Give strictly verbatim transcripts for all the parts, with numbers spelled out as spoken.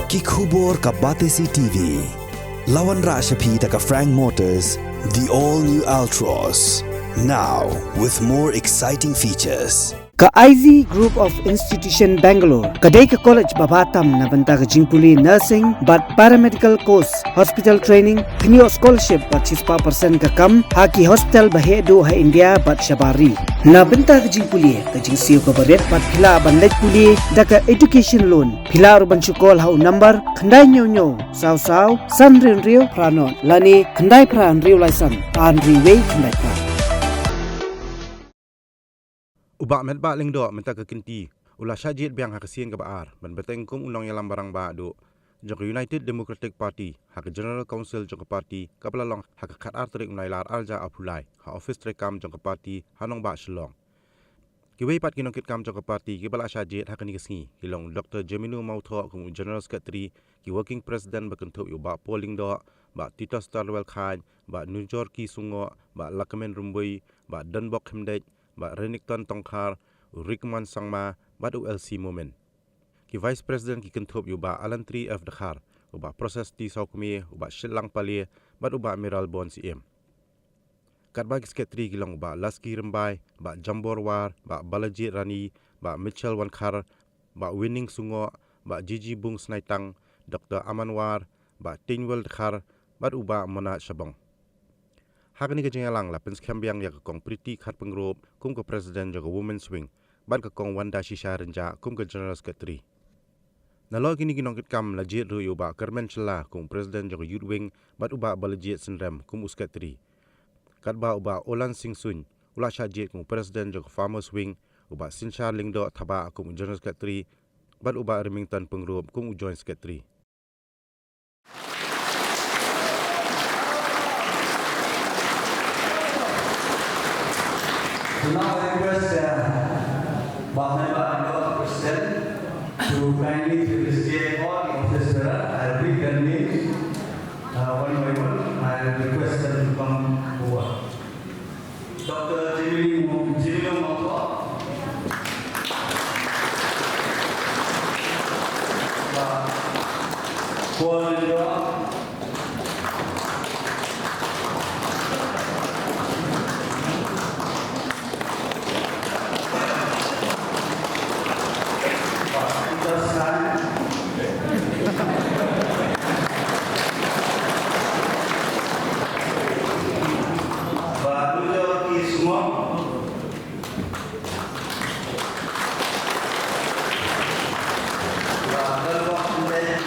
Ki khubor ka Batesi T V. La wanrah sha phi da ka Frank Motors, the all new Altroz. Now with more exciting features. Ka Ivy Group of Institution Bangalore ka dei ka college ba bha tam na bynta ka jingpule nursing bad paramedical course, hospital training, pynïoh scholarship bad shispah percent ka kam ha ki hospital ba heh duh ha India bad shabar ri. Na bynta ka jingpule, ka jingsiew kaba rit bad phi lah ban leit pule da ka education loan. Phi lah ruh ban shu call ha u number khyndai hynñiew hynñiew saw saw san hynriew hynriew phra nod lane khyndai phra hynriew lai san ar hynriew wei khyndai phra. U Bah Metbah Lyngdoh mynta ka kynti u la shah jied biang ha ka sien kaba ar ban bteng kum u nongïalam barangbah duh jong ka United Democratic Party ha ka General Council jong ka party kaba la long ha ka khatar tarik u Nailar arhajar arphew lai ha office treikam jong ka party ha nongbah Shillong. Kiwei pat ki nongkitkam jong ka party kiba la shah jied ha kane ka sngi ki long Doctor Jemino Mawthoh kum u General Secretary, ki Working President ba kynthup ïa u Bah Paul Lyngdoh, Bah Titos Tarwel Chyne, Bah Nujorki Sungoh, Bah Lahkmen Rymbui, Bah Donbok Khymdeit, Bah Renikton Tongkhar, u Rikman Sangma bad u L C Momin. Ki Vice President ki kynthup ïa u Bah Allantry F Dkhar, u Bah Proses T Sawkmie, u Bah Shitlang Pale bad u Bah Mayralborn Syiem. Katba ki Secretary ki long u Bah Laski Rymbai, Bah Jambor War, Bah Balajied Rani, Bah Mitchell Wankhar, Bah Winning Sungoh, Bah Jiji Bung Snaitang, Doctor Aman War, Bah Teiñwel Dkhar bad u Bah Monat Shabong. Ha kane ka jingïalang la pynskhem biang ïa ka Kong Pretty Kharpyngrope kum ka President jong ka Women's Wing bad ka Kong Wanda Shisha Rynjah kum ka General Secretary. Nalor kine ki nongkitkam la jied ruh ïa u Bah Kyrmen Shylla kum u President jong ka Youth Wing bad u Bah Balajied Synrem kum u Secretary. Katba u Bah Olan Singh Suin u la shah jied kum u President jong ka Farmers Wing, u Bah Synshar Lyngdoh Thabah kum u General Secretary bad u Bah Remington Pyngrope kum u Joint Secretary. So now I request, uh, Bah Metbah Lyngdoh, President, to kindly felicitate all the office bearer. I'll read their names, uh, one by one. I request them to come over. Doctor Jemino Mo-, Jemino Mawthoh. Bah Paul Lyngdoh. Bah Titos Chyne. Bah Nujorki Sungoh. Bah Donbok Khymdeit.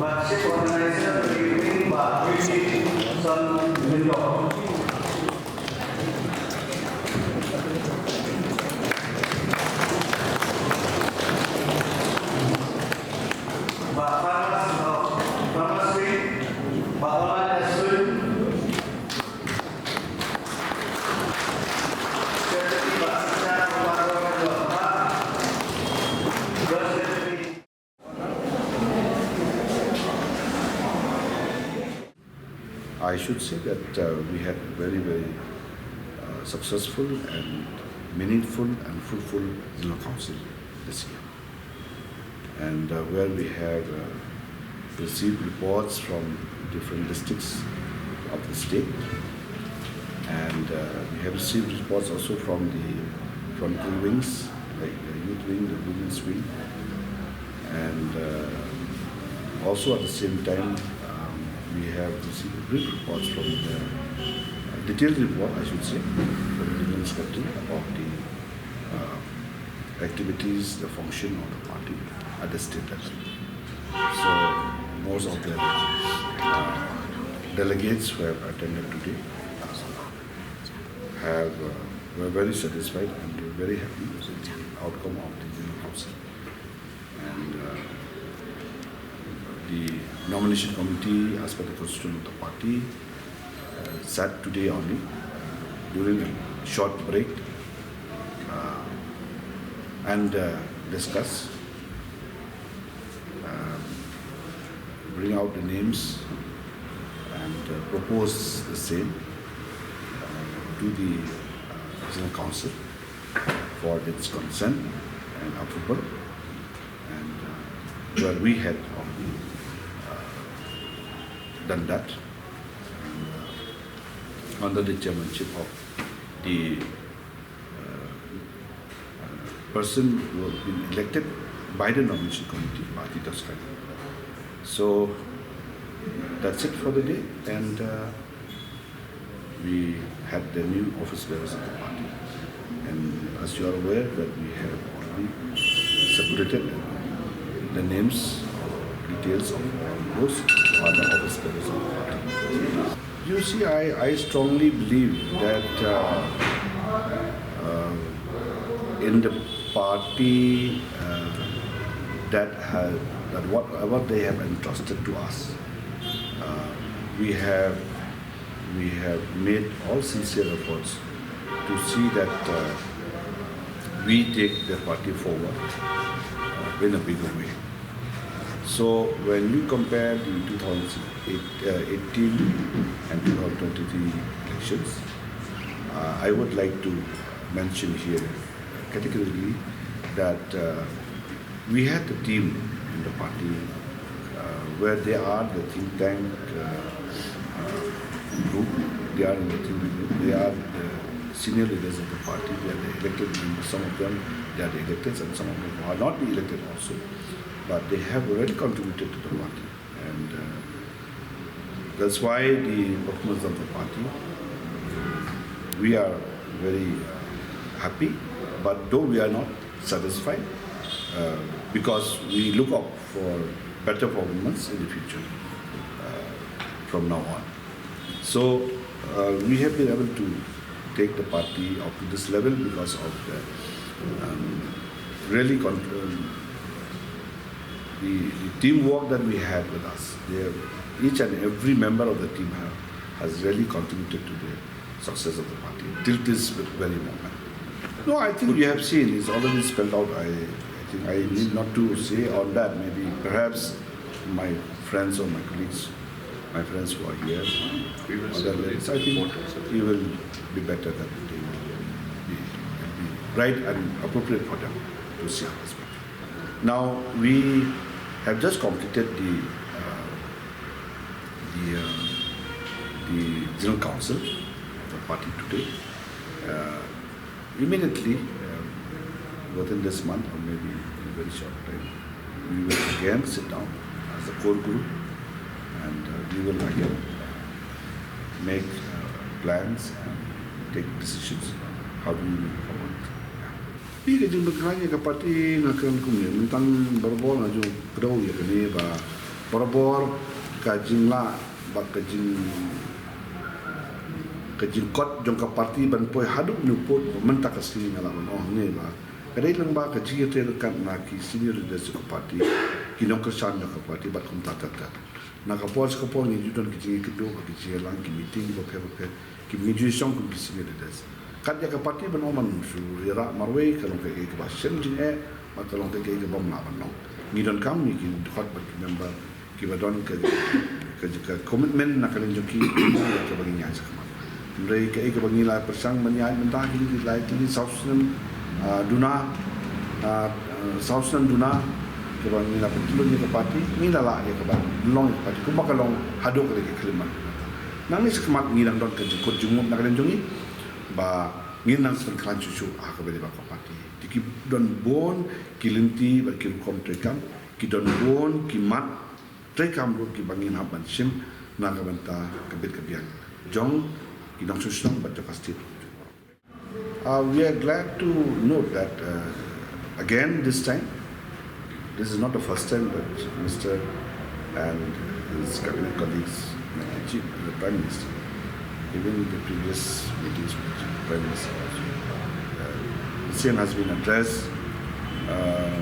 Chief Organizer, Bah Richard Son Lyngdoh. Bah Farmer, Farmer Street, Bah Olan Street. I should say that uh, we had a very, very uh, successful and meaningful and fruitful Zonal Council this year. And uh, where we have uh, received reports from different districts of the state, and uh, we have received reports also from the frontline wings, like the youth wing, the women's wing, and uh, also at the same time, um, we have received brief reports from the uh, detailed report, I should say, from the General Secretary about the uh, activities, the function of the party at the state level. So most of the uh, delegates who have attended today uh, have uh, were very satisfied and were very happy with the outcome of the General Council. And uh, the nomination committee, as per the constitution of the party, uh, sat today only uh, during a short break uh, and uh, discuss, uh, bring out the names and uh, propose the same uh, to the uh, Zonal Council for its consent and approval, and uh, where we had already uh, done that, and uh, under the chairmanship of the uh, uh, person who have been elected by the nomination committee, Bah Titos Kharing. So that's it for the day, and uh, we had the new office bearers of the party. And as you are aware that we have already separated the names, details of all those who are the office bearers of the party. You see, I, I strongly believe that uh, uh, in the party uh, that has that whatever they have entrusted to us, uh, we have we have made all sincere efforts to see that uh, we take the party forward uh, in a bigger way. So when you compare the two thousand eight, uh, eighteen and two thousand twenty-three elections, uh, I would like to mention here categorically that uh, we had the team in the party uh, where they are the think tank uh, uh, group, they are in the think tank group, they are the senior leaders of the party, they are the elected members, some of them they are the electeds and some of them are not the elected also, but they have already contributed to the party. And uh, that's why the performance of the party, we are very uh, happy, but though we are not satisfied, uh, because we look out for better performance in the future uh, from now on. So uh, we have been able to take the party up to this level because of the um, really con- um, the, the teamwork that we had with us. They have, each and every member of the team have, has really contributed to the success of the party till this very moment. No, I think you have seen, it's already spelled out. I, I think I need not to say on that. Maybe perhaps my friends or my colleagues, my friends who are here, we will other ladies, I think it will be better that they will be, be right and appropriate for them to see our husband. Now, we have just completed the uh, the uh, the General Council of the party today. Uh, immediately, uh, within this month or maybe in a very short time, we will again sit down as a core group, and uh, we will again uh, make uh, plans and take decisions how do we move forward. Phi ka jingpynkhraw ïa ka party nga kren kumne, mynta barabor nga ju kdew ïa kane ba Barabor ka jinglah bad ka jing, ka jingkot jong ka party ban poi haduh nuput ba mynta ka sngi nga lah ban ong ne ba ka dei lang ba ka jingïatreilang na ki senior leaders jong ka party, ki nongkyrshan jong ka party bad kumta ter ter. Na ka por sha ka por ngi ju don ki jingïakynduh bad ki jingïalang, ki meeting bapher bapher kiba ngi ju ïashong kum ki senior leaders. Kat ïa ka party ban ong ban shu ïarap marwei ka long kaei kaba shem jingeh bad ka long kaei kaba ym lah ban long. Ngi donkam ngi ki dkhot bad ki member kiba don ka, ka, ka commitment na ka liang jong ki, kaba ngi ïaid shakhmat. Hynrei kaei kaba ngi la pyrshang ban ïaid mynta kine ki lai tylli saw snem, ah, duna, ah, ah, saw snem duna, kaba ngi la pyntlun ïa ka party, ngi la lah ïa kaba long ïa ka party kumba ka long haduh ka dei ka khyllipmat. Nangne shakhmat ngi dang don ka jingkut jingmut na ka liang jong ngi ba ngin nang sa pynkhlaiñ shuh shuh ha kaba ïadei bad ka party. Te ki don bun ki lynti bad ki rukom treikam, ki don bun ki mat treikam ruh kiba ngin hap ban shim na ka bynta ka bit ka biang jong ki nongshong shnong bad jong ka state. Uh, we are glad to note that, uh, again this time, this is not the first time that Minister and his cabinet colleagues met the Chief, the Prime Minister. Even the previous meetings with the Prime Minister also, uh, the same has been addressed, uh,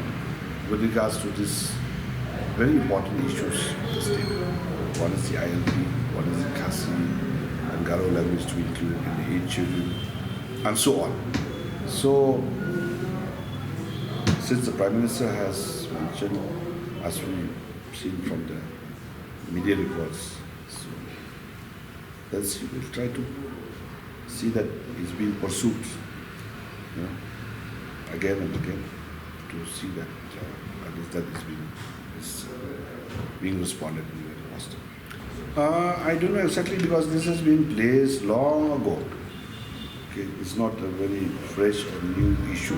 with regards to these very important issues of the state. One is the I L P, one is the Khasi and Garo language to include in the eight schedule, and so on. So, since the Prime Minister has mentioned, as we seen from the media reports, so let's see, we'll try to see that it's being pursued, you know, again and again, to see that, uh, at least that is being, is, uh, being responded in a very positive. Uh, I don't know exactly because this has been placed long ago. Okay, it's not a very fresh or new issue.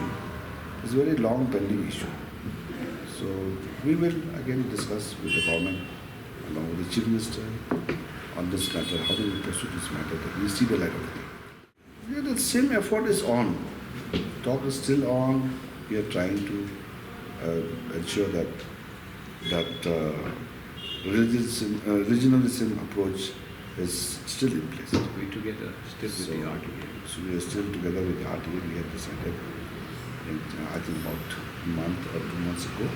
It's a very long pending issue. So we will again discuss with the government along with the Chief Minister on this matter. How do we pursue this matter? That we see the light of the day. Yeah, the same effort is on. Talk is still on. We are trying to, uh, ensure that that, uh, religious, uh, regionalism approach is still in place. We together, still with the R T A. So we are still together with the R T A. We have decided, in, uh, I think about a month or two months ago,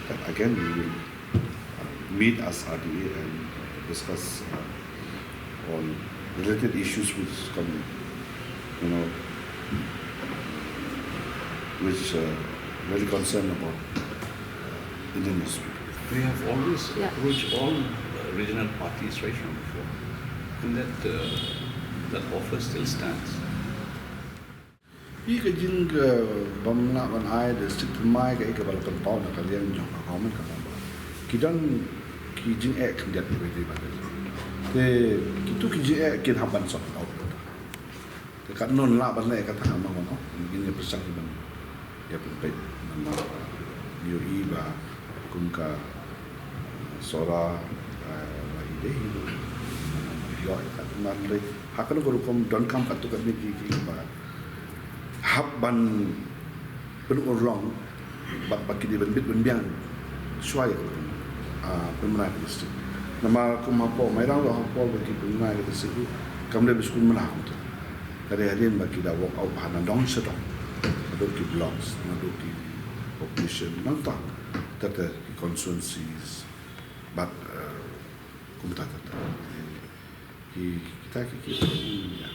that again we will, uh, meet as R T A and, uh, discuss, uh, on related issues which come, you know, which, uh, really concern about Indian history. We have always, yeah, approached all, uh, regional parties right from before, and that, uh, that offer still stands. Hi ka jing ka bym lah ban ai da stick thymmai kaei kaba la pynpaw na ka liang jong ka government ka long ba ki don ki jingeh khyndiat kiba ïadei bad ka jing. Te kitu ki jingeh kin hap ban sort out. Te katno lah ban leh kata ka mano mano ngin ïa pyrshang ban ïa pynpeit namar ïohi ba kum ka Sohra, eh, ba i dei ïoh kat man leh ha kano ka rukom donkam katto katne ki ki ba hap ban pynurlong bad ba ki dei ban bit ban biang shuwa ïa ka, ah, pynbna ka district. Namar kum hapoh Mairang ruh hapoh ba ki pynbna ka district ruh kam dei ba shu pynbna kumta. Ka dei hadien ba ki da work out bha nadong shadong, naduh ki blocks, naduh ki population, nangta ter ter ki constituencies bad, eh, kumta ter ter. Ki kita ki ki, ya,